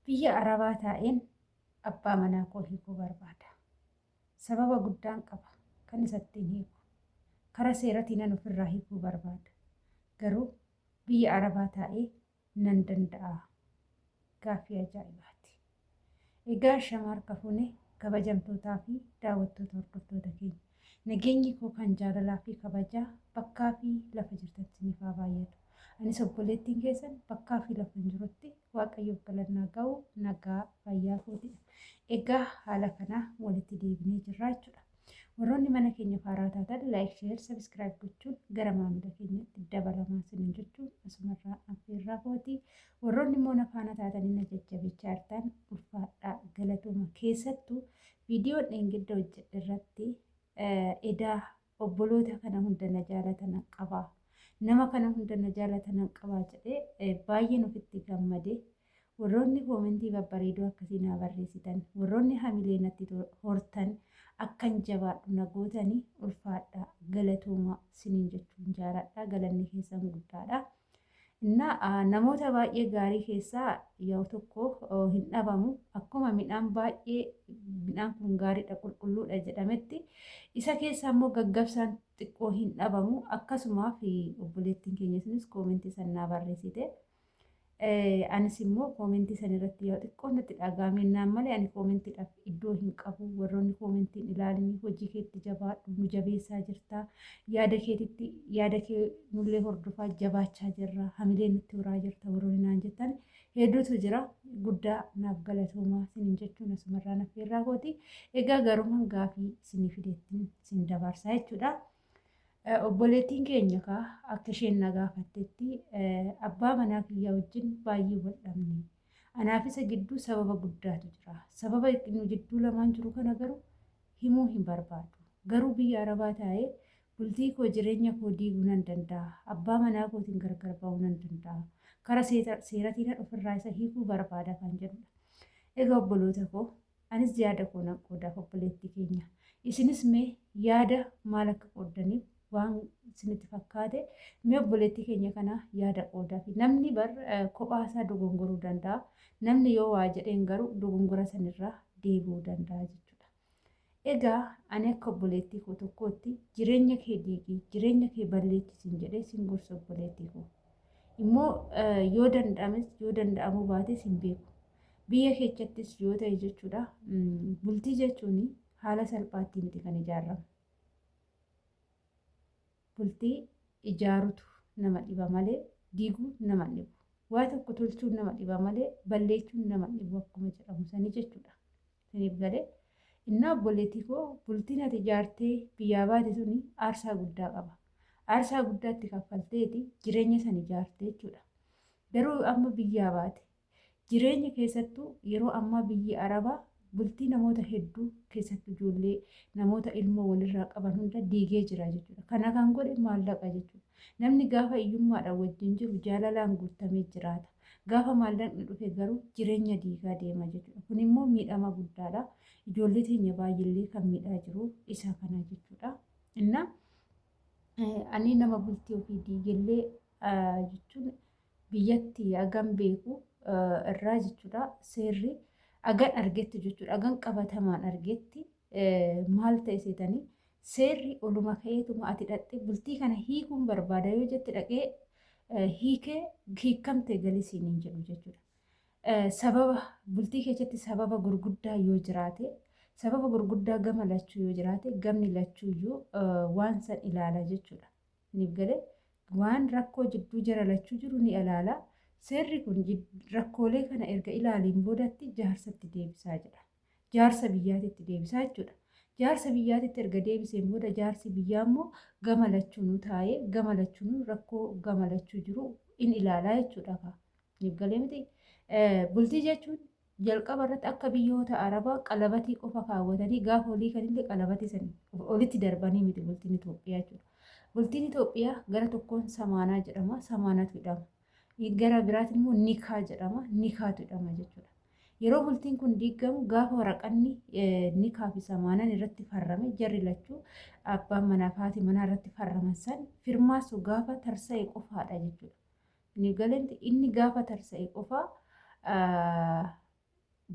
Biyya Arabaa taa'een abbaa manaa koo hiikuu barbaada. Sababa guddaan qaba kan isa ittiin hiiku. Kara seeratiinan ofirraa hiikuu barbaada. Garuu biyya Arabaa taa'ee nan danda'aa? Gaaffii ajaa'ibaati. Egaa ashama harka fuune kabajamtootaa fi daawwattoota hordoftoota keenya. Nageenyi koo kan jaalalaa fi kabajaa bakkaa fi lafa jirtanitti isiniif haa baay'atu. Anis obboleettiin keessan bakkaa fi lafa hin jirutti Waaqayyoof galannaa ga'u nagaa fayyaa kootidha. Egaa haala kanaa walitti deebinee jirra jechuudha. Warroonni mana keenya faaraa taatan like, share, subscribe gochuun gara maamila keenyatti dabalamaa isiniin jechuun asumarraa affeerraa kooti. Warroonni immoo na faana taatanii na jajjabeechaa jirtan ulfaadhaa galatooma. Keessattuu viidiyoon dheengadda hojjedhe irratti edaa obboloota kana hunda na jaalatanan qabaa. Nama kana hunda na jaalatanan qabaa jedhee baay'een ofitti gammade. Warroonni koomentii babbareedoo akkasii naa barreessitan, warroonni hamilee natti hortan, akkan jabaadhu na gootani ulfaadhaa, galatoomaa siniin jechuun jaaladha. Galanni keessan guddaadha. Innaa namoota baay'ee gaarii keessaa yoo tokko hin dhabamu. Akkuma midhaan baay'ee midhaan kun gaariidha qulqulluudha jedhametti isa keessaa immoo gaggabsaan xiqqoo hin dhabamu. Akkasumaaf obboleettiin keenya sunis koomentii san naa barreessite. Anis immoo koomentii san irratti yoo xiqqoo natti dhaga'amennaan malee ani koomentiidhaaf iddoo hin qabu. Warroonni koomentiin ilaalini hojii keetti jabaadhu nu jabeessaa jirta. Yaada keetitti yaada kee nullee hordofaa jabaachaa jirra. Hamilee nutti horaa jirta warroonni naan jettan hedduutu jira. Guddaa naaf galatoomaa sinin jechuun asumarraa naffeerraa kooti. Egaa garuman gaafii isinii fideettiin sin dabarsaa jechuudha. Obboleettiin keenya kaa akka isheen na gaafattetti abbaa manaa kiyyaa wajjin baay'ee wal dhabne. Anaaf isa gidduu sababa guddaatu jira. Sababa nu jidduu lamaan jiru kana garuu himuu hin barbaadu. Garuu biyya Arabaa taa'ee bultii koo jireenya koo diiguu nan danda'a. Abbaa manaa kootiin gargar ba'uu nan danda'a. Kara seeratiinan ofirraa isa hiikuu barbaada kan jedhudha. Egaa obboloota koo Anis yaada koo nan qoodaaf obboleettii keenya. Isinis mee yaada maal akka qooddaniif waan isinitti fakkaate mee obboleettii keenya kana yaada qoodaaf. Namni bar kophaa isaa dogongoruu danda'a. Namni yoo waa jedheen garuu dogongora sanirraa deebi'uu danda'a jechuudha. Egaa ani akka obboleettii koo tokkootti jireenya kee diigii, jireenya kee balleechi siin jedhee siin gorsa obboleettii koo. Immoo yoo danda'ames yoo danda'amuu baates hin beeku. Biyya keechattis yoo ta'e jechuudha bultii jechuun haala salphaatti miti kan ijaaramu. Bultii ijaarutu nama dhiba malee diiguu nama dhibu. Waa tokko tolchuun nama dhiba malee balleechuun nama dhibu akkuma jedhamu sanii jechuudha. Saniif galee innaa obboleettii koo bultiin ati ijaartee biyyaa baate suni aarsaa guddaa qaba. Aarsaa guddaatti kaffalteeti jireenya san ijaarte jechuudha. Garuu amma biyyaa baate Jireenya keessattuu yeroo ammaa biyyi Arabaa bultii namoota hedduu keessattuu ijoollee namoota ilmoo walirraa qaban hunda diigee jira jechuudha. Kana kan godhe maallaqa jechuudha. Namni gaafa hiyyummaadhaan wajjin jiru jaalalaan guutamee jiraata. Gaafa maallaqni dhufe garuu jireenya diigaa deema jechuudha. Kun immoo miidhama guddaadha. Ijoollee teenya baay'eellee kan miidhaa jiru isa kana jechuudha. Innaa ani nama bultii ofii diigellee jechuun biyyatti hagan beeku irraa jechuudha seerri hagan argetti jechuudha hagan qabatamaan argetti maal ta'e seetanii seerri oluma ka'eetuma ati dhaqxee bultii kana hiikuun barbaada yoo jette dhaqee hiikee hiikamte galii siin hin jedhu jechuudha. Sababa bultii keessatti sababa gurguddaa yoo jiraate sababa gurguddaa gama lachuu yoo jiraate gamni lachuuyyuu waan san ilaala jechuudha. Niif galee waan rakkoo jidduu jara lachuu jiru ni ilaala. Seerri kun rakkoolee kana erga ilaaliin boodatti jaarsatti deebisaa jedha. Jaarsa biyyaatitti deebisaa jechuudha. Jaarsa biyyaatitti erga deebiseen booda jaarsi biyyaa immoo gama lachuunuu taa'ee gama lachuunuu rakkoo gama lachuu jiru in ilaalaa jechuudha. Niif galee miti. Bultii jechuun jalqaba irratti akka biyyoota Arabaa qalabatii qofa kaawwatanii gaafa olii kanillee qalabatii san olitti darbanii miti bultiin Itoophiyaa jechuudha. Bultiin Itoophiyaa gara tokkoon samaanaa jedhama, samaanatu hidhama. Gara biraatiin immoo nikaa jedhama, nikaatu hidhama jechuudha. Yeroo bultiin kun diigamu gaafa waraqanni nikaa fi samaanaan irratti farrame jarri lachuu abbaan manaa fi haati manaa irratti farraman san firmaasu gaafa tarsa'e qofaadha jechuudha. Inni galeenti inni gaafa tarsa'e qofaa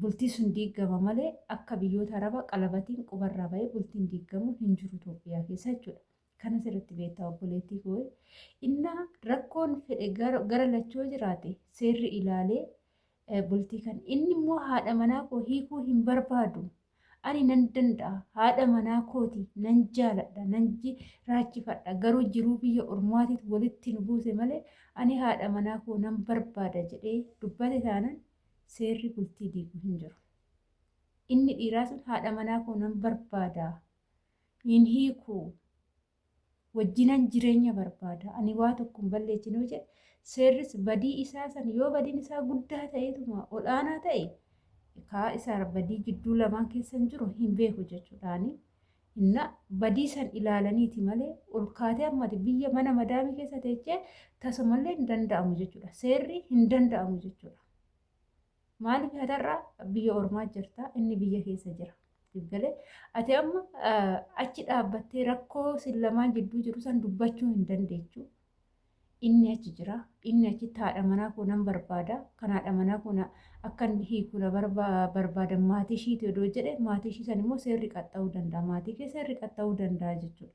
Bultii sun diigama malee akka biyyoota Arabaa qalabatiin qubarraa bahee bultiin diigamu hin jiru Itoophiyaa keessa jechuudha. Kana sirriitti beektaa obboleettii koo. Innaa rakkoon fedhe gara lachoo jiraate seerri ilaalee bultii kan inni immoo haadha manaa koo hiikuu hin barbaadu. Ani nan danda'a haadha manaa kooti nan jaaladha nan jiraachifadha garuu jiruu biyya ormaatitu walitti nu buuse malee ani haadha manaa koo nan barbaada jedhee dubbate taanan seerri bultii diigu hin jiru. Inni dhiiraa sun haadha manaa koo nan barbaada hin hiiku wajjinan jireenya barbaada ani waa tokko hin balleessine yoo jedhe seerris badii isaa san yoo badiin isaa guddaa ta'eetuma ol'aanaa ta'e kaa isaa badii jidduu lamaan keessa hin jiru hin beeku jechuudhaani. Inna badii san ilaalaniiti malee ol kaatee ammati biyya mana madaamii keessa teechee tasumallee hin danda'amu jechuudha. Seerri hin danda'amu jechuudha. Maaliif hatarra biyya ormaa jirta inni biyya keessa jira. Galee ati amma achi dhaabbattee rakkoo sin lamaan jidduu jiru san dubbachuu hin dandeechu. Inni achi jira. Inni achitti haadha manaa koo nan barbaada. Kan haadha manaa koo akka inni hiiku na barbaada maatii ishiiti odoo jedhe maatii ishii san immoo seerri qaxxa'uu danda'a. Maatii kee seerri qaxxa'uu danda'a jechuudha.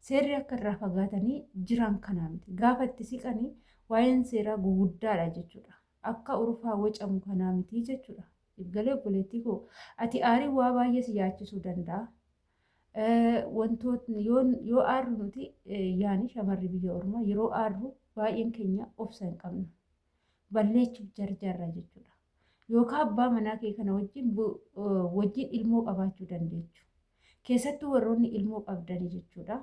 Seerri akka irraa fagaatanii jiran kanaa miti. Gaafa itti siqanii waa'een seeraa guguddaadha jechuudha. Akka urufaa wacamu kanaa miti jechuudha. Galee obboleettii koo ati aariin waa baay'ee si yaachisuu danda'a. Wantootni yoo aarru nuti yaani shamarri biyya ormaa yeroo aarru baay'een keenya obsa hin qabnu. Balleechuuf jarjarra jechuudha. Yookaan abbaa manaa kee kana wajjin wajjin ilmoo qabaachuu dandeechu. Keessattuu warroonni ilmoo qabdanii jechuudha.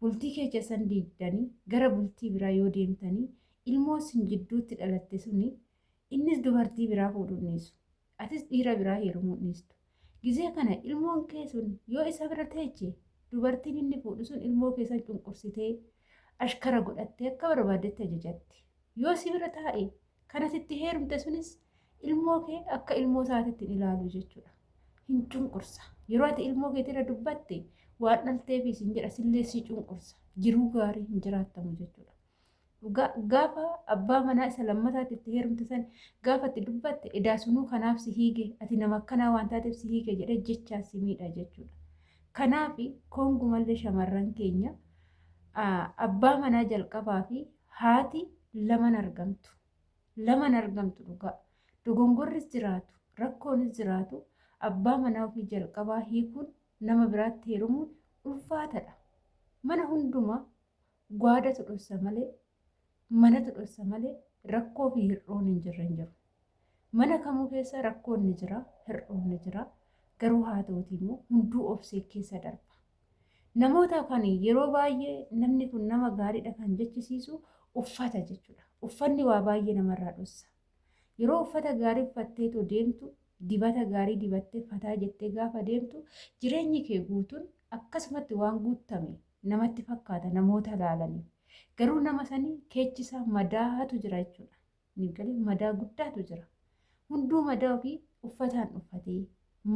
Bultii keessa san diigdanii gara bultii biraa yoo deemtanii ilmoo sin jidduutti dhalatte suni innis dubartii biraa fuudhuu dhiisu. Atis dhiira biraa heerumuu dhiistu. Gizee kana ilmoon kee sun yoo isa bira teeche dubartiin inni fuudhu sun ilmoo kee san cunqursitee ashkara godhattee akka barbaaddetti ajajatti. Yoo si bira taa'e kan asitti heerumte sunis ilmoo kee akka ilmoo isaatitti hin ilaalu jechuudha. Hin cunqursa. Yeroo ati ilmoo keetirra dubbatte waan dhalteefi sin jedha sillee si cunqursa. Jiruu gaarii hin jiraattamu jechuudha. Gaafa abbaa manaa isa lammataatti itti heerumte san gaafa itti dubbatte edaa sunuu kanaaf si hiike ati nama akkanaa waan taateef si hiike jedhee jechaa si miidha jechuudha. Kanaaf koongumallee shamarran keenya abbaa manaa jalqabaa fi haati laman argamtu. Laman argamtu dhugaa. Dogongorris jiraatu, rakkoonis jiraatu abbaa manaa ofii jalqabaa hiikuun nama biraatti heerumuun ulfaatadha. Mana hundumaa gwaadatu dhossa malee, manatu dhossa malee rakkoo fi hir'oon hin jirre hin jiru. Mana kamuu keessa rakkoon ni jira, hir'oon ni jira. Garuu haa ta'uutii immoo hunduu obsee keessa darba. Namoota kan yeroo baay'ee namni kun nama gaariidha kan jechisiisu uffata jechuudha. Uffanni waa baay'ee namarraa dhossa. Yeroo uffata gaarii uffatteetoo deemtu, dibata gaarii dibattee fataa jettee gaafa deemtu, jireenyi kee guutuun akkasumatti waan guuttame namatti fakkaata namoota laalaniif. Garuu nama sanii keechi isaa madaatu jira jechuudha. Ni galee madaa guddaatu jira. Hunduu madaa ofii uffataan uffatee,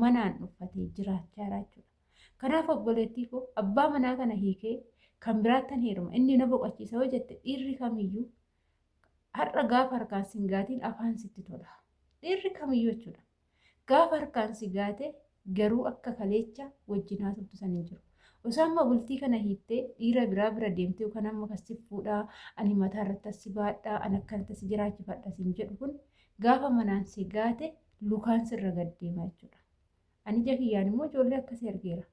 manaan uffatee jiraachaa jira jechuudha. Kanaaf obboleettii koo abbaa manaa kana hiikee kan biraattan heeruma inni na boqochiisa yoo jette dhiirri kamiyyuu har'a gaafa harkaan sin gaatiin afaan sitti tola. Dhiirri kamiyyuu jechuudha. Gaafa harkaan si gaate garuu akka kaleecha wajjin haasoftu san hin jiru. Osoo amma bultii kana hiittee dhiira biraa bira deemtee kan amma kan si fuudhaa ani mataa irratti as si baadhaa ani akkanatti si jiraachifadha sin jedhu kun gaafa manaan si gaate lukaan sirra gad deema jechuudha. Ani ija kiyyaan immoo ijoollee akkasii argeera.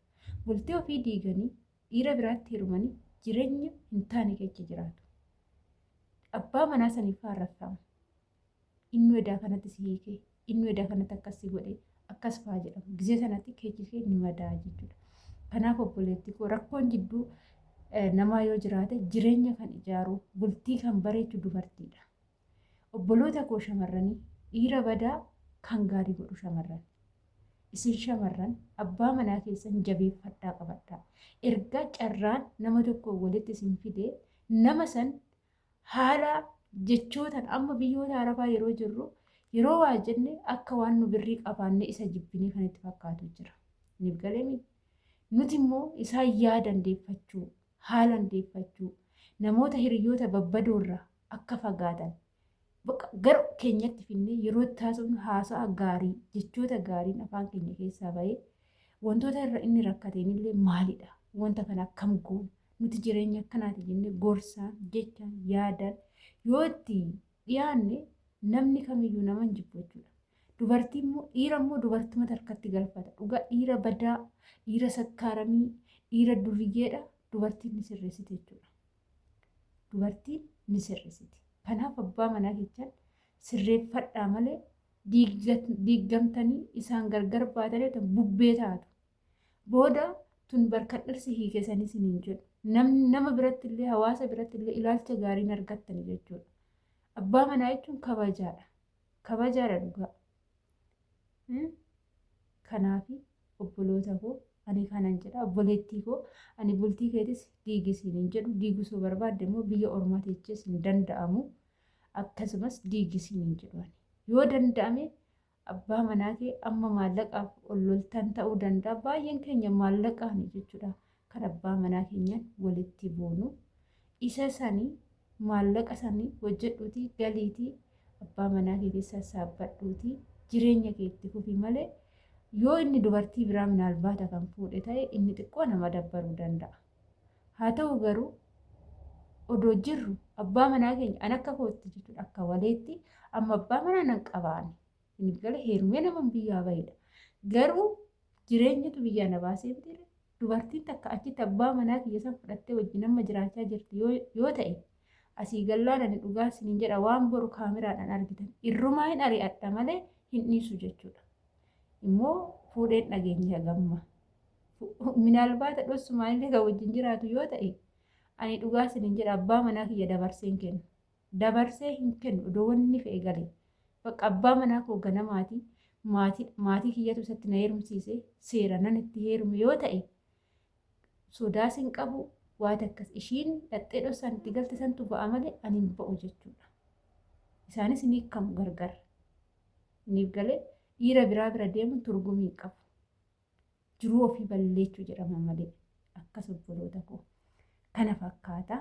Bultii ofii diiganii dhiira biraatti heerumanii jireenya hin taane keessa jiraatu. Abbaa manaa saniif faarraffama. Inni edaa kanatti si hiikee, inni edaa kanatti akkas si godhe, akkas fa'aa jedhama. Gizee sanatti keechi kee ni madaa jechuudha. Kanaaf obboleettii koo rakkoon jidduu namaa yoo jiraate jireenya kan ijaaru bultii kan bareechu dubartiidha. Obboloota koo shamarranii dhiira badaa kan gaarii godhu shamarran. Isin shamarran abbaa manaa keessan jabeeffadhaa qabadhaa. Erga carraan nama tokko walitti isin fide nama san haala jechootaan amma biyyoota arabaa yeroo jirru yeroo waa jenne akka waan nu birrii qabaanne isa jibbinee kan itti fakkaatu jira. Niif galeemi. Nuti immoo isaan yaadan deeffachuu, haalan deeffachuu, namoota hiriyoota babbadoorraa akka fagaatan Bakka gara keenyatti finnee yeroo itti haasofnu haasa'a gaarii jechoota gaariin afaan keenya keessaa bahee wantoota irra inni rakkateen illee maalidha? Wanta kana akkam goona? Nuti jireenya akkanaati jennee gorsaan, jechaan, yaadaan yoo itti dhiyaanne namni kamiyyuu nama hin jibbu jechuudha. Dubartii immoo dhiira immoo dubartuma harkatti galfata. Dhugaa dhiira badaa, dhiira sakkaaramii, dhiira duriyyeedha dubartiin ni sirreessiti jechuudha. Dubartiin ni sirreessiti. Kanaaf abbaa manaa keessan sirreeffadhaa malee diiggamtanii isaan gargar baatanii bubbee taatu. Booda tun barkan dhirsi hiike sanis hin jedhu. Namni nama biratti illee hawaasa biratti illee ilaalcha gaariin argattani jechuudha. Abbaa manaa jechuun kabajaadha. Kabajaadha dhugaa. Kanaaf obboloota koo ani kanan jedha obboleettii koo ani bultii keetis diigisiin hin jedhu diigisuu barbaadde immoo biyya ormaa teeches hin danda'amu akkasumas diigisiin hin jedhu ani. Yoo danda'ame abbaa manaa kee amma maallaqaaf ol loltan ta'uu danda'a. Baay'een keenya maallaqaan jechuudha kan abbaa manaa keenyaan walitti buunu. Isa sanii maallaqa sanii hojjedhuutii galiitii abbaa manaa keetii sassaabbadhuutii jireenya kee itti fufi malee yoo inni dubartii biraa minaalbaata kan fuudhe ta'e inni xiqqoo nama dabbaruu danda'a. Haa ta'u garuu odoo jirru abbaa manaa keenya an akka kootti jechuudha akka waleetti amma abbaa manaa nan qabaane. Inni gala heerumee nama biyyaa bahedha. Garuu jireenyatu biyyaa na baasee miti. Dubartiin takka achitti abbaa manaa kiyya san fudhattee wajjin amma jiraachaa jirti yoo ta'e asii gallaan ani dhugaa isiniin jedha waan boru kaameraadhaan argitan irrumaa hin ari'adha malee hin dhiisu jechuudha. Immoo fuudheen dhageenya gamma. Minaalbaata dhossumaan illee kan wajjin jiraatu yoo ta'e ani dhugaa isiniin jedha abbaa manaa kiyya dabarsee hin kennu. Dabarsee hin kennu odoo wanni fe'e galee. Bakka abbaa manaa koo ganamaati maatii kiyyatu isatti na heerumsiise seera nan itti heerume yoo ta'e sodaas hin qabu waa takkas ishiin dhaxxee dhossaan itti galte santu ba'a malee ani hin ba'u jechuudha. Isaanis ni hiikkamu gargar. Iniif galee dhiira biraa bira deemuun turgumii hin qabu. Jiruu ofii balleechuu jedhama malee akkas obboloota koo kana fakkaata.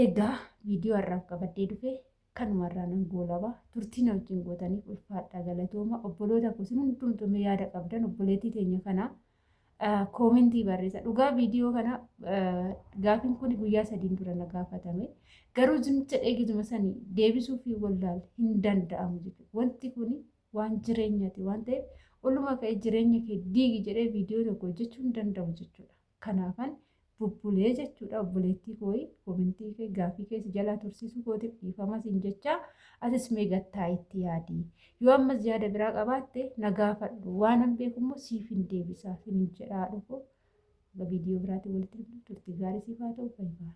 Egaa viidiyoo har'aaf qabadhee dhufe kanumarraa nan goolaba. Turtii na wajjin gootaniif ulfaadhaa galatooma. Obboloota koo isin hundumtuu mee yaada qabdan obboleettii teenya kana koomentii barreessa. Dhugaa viidiyoo kana gaafiin kun guyyaa sadiin dura na gaafatame. Garuu zimcha dheegituma sanii deebisuu fi wallaal hin danda'amu jechuudha. Wanti kun waan jireenyaati waan ta'eef oluma ka'ee jireenya kee diigi jedhee viidiyoo tokko hojjechuu hin danda'u jechuudha. Kanaafan bubbulee jechuudha obboleettii kooyi komentii kee gaafii kee si jalaa tursiisuu kootiif dhiifama siin jechaa atis mee gattaa itti yaadi. Yoo ammas yaada biraa qabaatte na gaafadhu waanan beeku immoo siif hin deebisaa siin jedhaa dhufu. Viidiyoo biraatiin walitti turtii gaarii siif haa ta'u baay'ee.